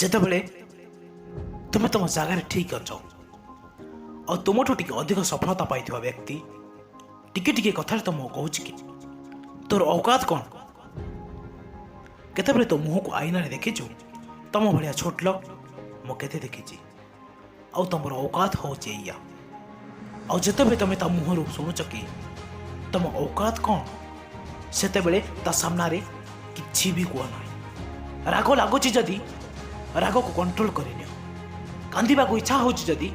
ଯେତେବେଳେ ତୁମେ ତୁମ ଜାଗାରେ ଠିକ୍ ଅଛ ଆଉ ତୁମଠୁ ଟିକେ ଅଧିକ ସଫଳତା ପାଇଥିବା ବ୍ୟକ୍ତି ଟିକେ ଟିକେ କଥାରେ ତୁମକୁ କହୁଛି କି ତୋର ଔକାତ କ'ଣ, କେତେବେଳେ ତୋ ମୁହଁକୁ ଆଇନାରେ ଦେଖିଛୁ? ତମ ଭଳିଆ ଛୋଟ ଲୋକ ମୁଁ କେତେ ଦେଖିଛି ଆଉ ତମର ଔକାତ ହେଉଛି ଏଇଆ। ଆଉ ଯେତେବେଳେ ତମେ ତା ମୁହଁରୁ ଶୁଣୁଛ କି ତମ ଔକାତ କ'ଣ, ସେତେବେଳେ ତା ସାମ୍ନାରେ କିଛି ବି କୁହ ନାହିଁ। ରାଗ ଲାଗୁଛି ଯଦି, ରାଗକୁ କଣ୍ଟ୍ରୋଲ କରିନିଅ। କାନ୍ଦିବାକୁ ଇଚ୍ଛା ହେଉଛି ଯଦି,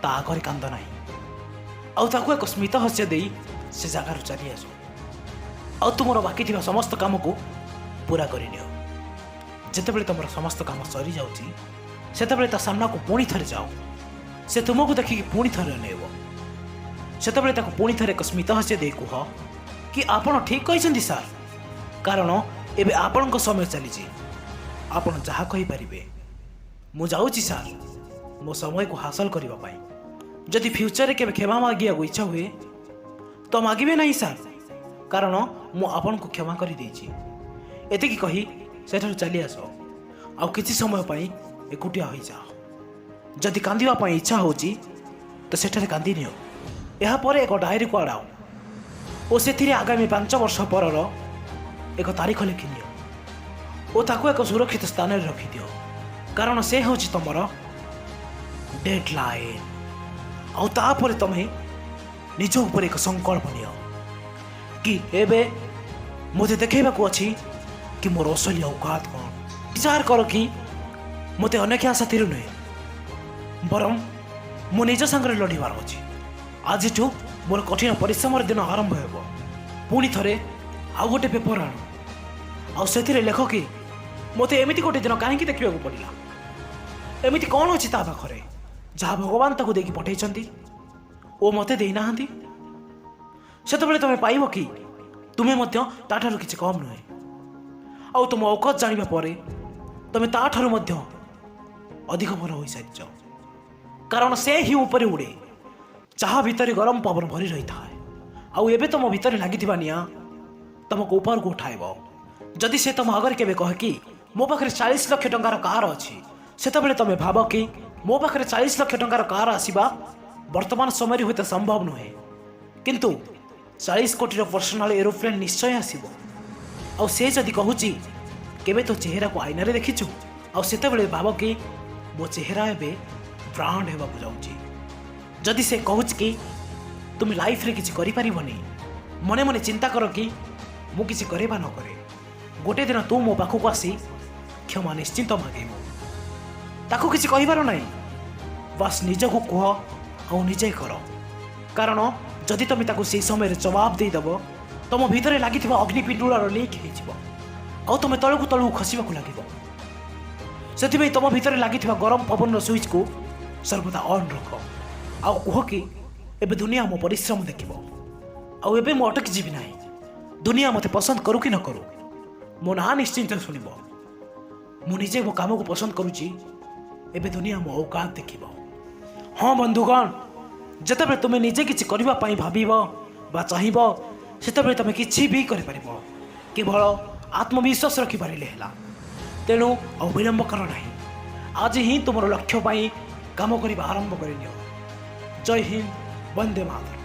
ତା ଆଗରେ କାନ୍ଦ ନାହିଁ ଆଉ ତାକୁ ଏକ ସ୍ମିତ ହାସ୍ୟ ଦେଇ ସେ ଜାଗାରୁ ଚାଲି ଆସ ଆଉ ତୁମର ବାକି ଥିବା ସମସ୍ତ କାମକୁ ପୁରା କରିନିଅ। ଯେତେବେଳେ ତୁମର ସମସ୍ତ କାମ ସରିଯାଉଛି, ସେତେବେଳେ ତା ସାମ୍ନାକୁ ପୁଣି ଥରେ ଯାଅ। ସେ ତୁମକୁ ଦେଖିକି ପୁଣି ଥରେ ଅନେଇବ। ସେତେବେଳେ ତାକୁ ପୁଣି ଥରେ ଏକ ସ୍ମିତ ହାସ୍ୟ ଦେଇ କୁହ କି ଆପଣ ଠିକ୍ କହିଛନ୍ତି ସାର୍, କାରଣ ଏବେ ଆପଣଙ୍କ ସମୟ ଚାଲିଛି, ଆପଣ ଯାହା କହିପାରିବେ। ମୁଁ ଯାଉଛି ସାର୍, ମୋ ସମୟକୁ ହାସଲ କରିବା ପାଇଁ। ଯଦି ଫ୍ୟୁଚରରେ କେବେ କ୍ଷମା ମାଗିବାକୁ ଇଚ୍ଛା ହୁଏ ତ ମାଗିବେ ନାହିଁ ସାର୍, କାରଣ ମୁଁ ଆପଣଙ୍କୁ କ୍ଷମା କରିଦେଇଛି। ଏତିକି କହି ସେଠାରୁ ଚାଲି ଆସ ଆଉ କିଛି ସମୟ ପାଇଁ ଏକୁଟିଆ ହୋଇଯାଅ। ଯଦି କାନ୍ଦିବା ପାଇଁ ଇଚ୍ଛା ହେଉଛି ତ ସେଠାରେ କାନ୍ଦି ନିଅ। ଏହାପରେ ଏକ ଡାଏରୀକୁ ଆଡ଼ାଅ ଓ ସେଥିରେ ଆଗାମୀ 5 ବର୍ଷ ପରର ଏକ ତାରିଖ ଲେଖିନିଅ ଓ ତାକୁ ଏକ ସୁରକ୍ଷିତ ସ୍ଥାନରେ ରଖିଦିଅ, କାରଣ ସେ ହେଉଛି ତୁମର ଡେଡ୍ ଲାଇନ୍। ଆଉ ତାପରେ ତମେ ନିଜ ଉପରେ ଏକ ସଂକଳ୍ପ ନିଅ କି ଏବେ ମୋତେ ଦେଖେଇବାକୁ ଅଛି କି ମୋର ଅସଲି ଔକାତ କ'ଣ। ବିଚାର କର କି ମୋତେ ଅନେକ ସାଥିରୁ ନୁହେଁ, ବରଂ ମୋ ନିଜ ସାଙ୍ଗରେ ଲଢ଼ିବାର ଅଛି। ଆଜିଠୁ ମୋର କଠିନ ପରିଶ୍ରମର ଦିନ ଆରମ୍ଭ ହେବ। ପୁଣି ଥରେ ଆଉ ଗୋଟେ ପେପର ଆଣ ଆଉ ସେଥିରେ ଲେଖ କି ମୋତେ ଏମିତି ଗୋଟେ ଦିନ କାହିଁକି ଦେଖିବାକୁ ପଡ଼ିଲା? ଏମିତି କ'ଣ ଅଛି ତା ପାଖରେ ଯାହା ଭଗବାନ ତାକୁ ଦେଇକି ପଠେଇଛନ୍ତି ଓ ମୋତେ ଦେଇନାହାନ୍ତି? ସେତେବେଳେ ତୁମେ ପାଇବ କି ତୁମେ ମଧ୍ୟ ତାଠାରୁ କିଛି କମ୍ ନୁହେଁ। ଆଉ ତୁମ ଔକାତ ଜାଣିବା ପରେ ତୁମେ ତାଠାରୁ ମଧ୍ୟ ଅଧିକ ଭଲ ହୋଇସାରିଛ, କାରଣ ସେ ହିଁ ଉପରେ ଉଡ଼େ ଯାହା ଭିତରେ ଗରମ ପବନ ଭରି ରହିଥାଏ। ଆଉ ଏବେ ତୁମ ଭିତରେ ଲାଗିଥିବା ନିଆଁ ତୁମକୁ ଉପରକୁ ଉଠାଇବ। ଯଦି ସେ ତୁମ ଆଗରେ କେବେ କହେ କି ମୋ ପାଖରେ 40 ଲକ୍ଷ ଟଙ୍କାର କାର ଅଛି, ସେତେବେଳେ ତୁମେ ଭାବ କି ମୋ ପାଖରେ 40 ଲକ୍ଷ ଟଙ୍କାର କାର ଆସିବା ବର୍ତ୍ତମାନ ସମୟରେ ହୁଏତ ସମ୍ଭବ ନୁହେଁ, କିନ୍ତୁ 40 କୋଟିର ପର୍ସନାଲ ଏରୋପ୍ଲେନ୍ ନିଶ୍ଚୟ ଆସିବ। ଆଉ ସେ ଯଦି କହୁଛି, କେବେ ତୋ ଚେହେରାକୁ ଆଇନାରେ ଦେଖିଛୁ? ଆଉ ସେତେବେଳେ ଭାବ କି ମୋ ଚେହେରା ଏବେ ବ୍ରାଣ୍ଡ ହେବାକୁ ଯାଉଛି। ଯଦି ସେ କହୁଛି କି ତୁମେ ଲାଇଫରେ କିଛି କରିପାରିବନି, ମନେ ମନେ ଚିନ୍ତା କର କି ମୁଁ କିଛି କରେ ବା ନ କରେ, ଗୋଟେ ଦିନ ତୁ ମୋ ପାଖକୁ ଆସି କ୍ଷମା ନିଶ୍ଚିନ୍ତ ମାଗିବୁ। ତାକୁ କିଛି କହିବାର ନାହିଁ, ବାସ୍ ନିଜକୁ କୁହ ଆଉ ନିଜେ କର। କାରଣ ଯଦି ତମେ ତାକୁ ସେଇ ସମୟରେ ଜବାବ ଦେଇଦେବ, ତମ ଭିତରେ ଲାଗିଥିବା ଅଗ୍ନି ପିଣ୍ଡୁଳାର ଲିକ୍ ହେଇଯିବ ଆଉ ତମେ ତଳକୁ ତଳକୁ ଖସିବାକୁ ଲାଗିବ। ସେଥିପାଇଁ ତମ ଭିତରେ ଲାଗିଥିବା ଗରମ ପବନର ସୁଇଚ୍କୁ ସର୍ବଦା ଅନ୍ ରଖ ଆଉ କୁହ କି ଏବେ ଦୁନିଆ ମୋ ପରିଶ୍ରମ ଦେଖିବ ଆଉ ଏବେ ମୁଁ ଅଟକି ଯିବି ନାହିଁ। ଦୁନିଆ ମୋତେ ପସନ୍ଦ କରୁ କି ନ କରୁ, ମୋ ନାଁ ନିଶ୍ଚିନ୍ତ ଶୁଣିବ। ମୁଁ ନିଜେ ମୋ କାମକୁ ପସନ୍ଦ କରୁଛି। ଏବେ ଦୁନିଆ ମୋ ଔକାତ ଦେଖିବ। ହଁ ବନ୍ଧୁଗଣ, ଯେତେବେଳେ ତୁମେ ନିଜେ କିଛି କରିବା ପାଇଁ ଭାବିବ ବା ଚାହିଁବ, ସେତେବେଳେ ତୁମେ କିଛି ବି କରିପାରିବ। କେବଳ ଆତ୍ମବିଶ୍ୱାସ ରଖିପାରିଲେ ହେଲା। ତେଣୁ ଆଉ ବିଳମ୍ବ କର ନାହିଁ। ଆଜି ହିଁ ତୁମର ଲକ୍ଷ୍ୟ ପାଇଁ କାମ କରିବା ଆରମ୍ଭ କରିନିଅ। ଜୟ ହିନ୍ଦ, ବନ୍ଦେ ମାତରମ୍।